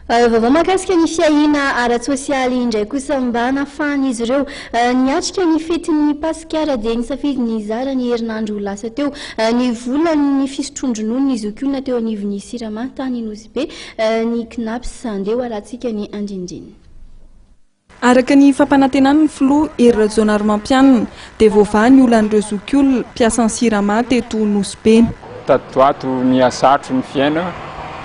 Vaovao mahakasika ny fiahiana ara-tsosialy indray kosa mba nahafahan'izy ireo niatrika ny fetin'ny Paska dia nisafidy ny hizara ny herinandro lasa teo ny volan'ny fisotroan-dronono ny zokiolona teo anivon'ny Sirama tany Nosy Be ny Cnaps. Andeha ho arahantsika ny andinindininy. Araka ny fampanantenan'ny filoha Hery Rajaonarimampianina dia voavaha ny olan'ireo zokiolona mpiasan'ny Sirama teto Nosy Be. Tatoato miha-sarotro ny fiainana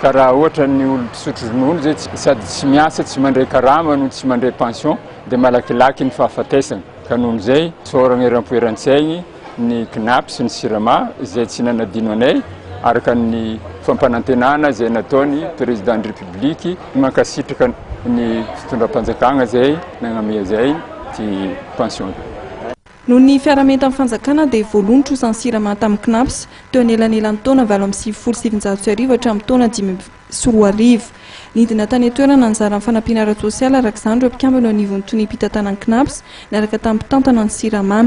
ka raha ohatra ny olo mpisotro ronono zay sady tsy miasa tsy mandray karama no tsy mandray pension dia malakilaky ny fahafatesana ka noho izay isaoragna eram-po eran-tsaigny ny Cnaps sy ny Sirama izay tsy nanadino anay araka ny fampanantenana izay nataony Président ny République mankasitraka ny fitondram-panjakagna izay nagnamia izay ty pension ty. Noho ny fiarahamientan'ny fanjakana dia voaloa ny trosan'ny Sirama tamin'ny Cnaps teo anelanelan'ny taona 1998 hatramin'ny taona 2005. Nidina tany an-toerana nizara ny fanampiana ara-tsosialy araka izany ireo mpikambana eo anivon'ny toniam-pitantanan'ny Cnaps niaraka tamin'ny mpitantana ny Sirama.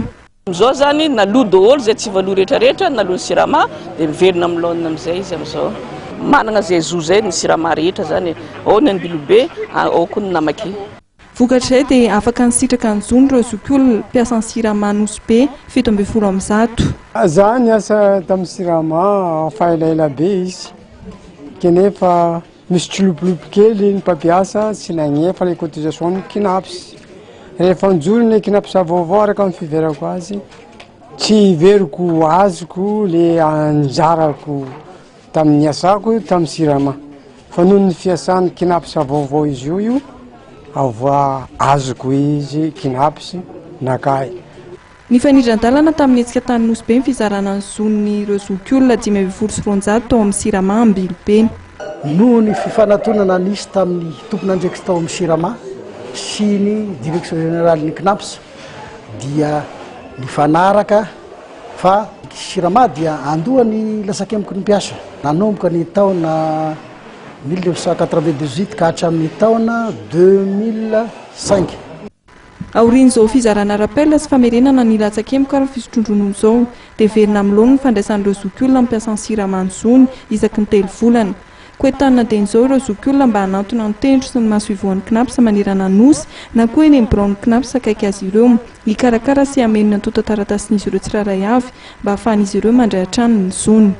Amin'izao izany naloa daholo izay tsy voaloa rehetra rehetra, naloa ny Sirama dia miverina amin'ny laoniny amin'izay izy amin'izao. Manana izay zo izay ny Sirama rehetra izany e. Ao ny Ambilobe, ao koa ny Namaki. Vokatr'izay dia afaka nisitraka ny zony ireo zokiolona mpiasan'ny Sirama Nosy Be 117. Za niasa tamin'ny Sirama fa elaela be izy kenefa misy tsilopilopy kely ny mpampiasa tsy nagnefa le cotisation ny Cnaps. Rehefa nijoro ny Cnaps vaovao araka ny fiheverako azy tsy heveriko azoko le anjarako Tamin'ny niasako tamin'ny Sirama, fa noho ny fiasan'ny Cnaps vaovao izy io io, avoa azoko izy Cnaps naka ahy. Nifanindran-dalana tamin'ny hetsika tany Nosy Be ny fizarana ny zon'ireo zokiolona 215 tao amin'ny Sirama Ambilobe. Noho ny fifanatonana nisy tamin'ny tompon'andraikitra tao amin'ny Sirama sy ny Direction Générale ny Cnaps dia nifanaraka Fa Sirama dia handoa ny lasakemboky ny mpiasa nanomboka ny taona 1998 ka hatramin'ny taona 2005. Aorian'izao fizarana rappel sy famerenana ny latsakemboka ary ny fisotroan-dronono izao dia heverina amin'ny laoniny ny fandraisan'ireo zokiolona mampiasa ny Sirama ny zony isaky ny telo volana. Koa entanina dieny izao ireo zokiolona mba hanantona ny tendro sy ny masoivohon'ny Cnaps manerana ny Nosy na koa eny amin'ny biraon'ny Cnaps akaiky azy ireo hikarakara sy hameno ny antontan-taratasin'izy ireo tsirairay avy mba hahafahan'izy ireo mandray hatrany ny zony.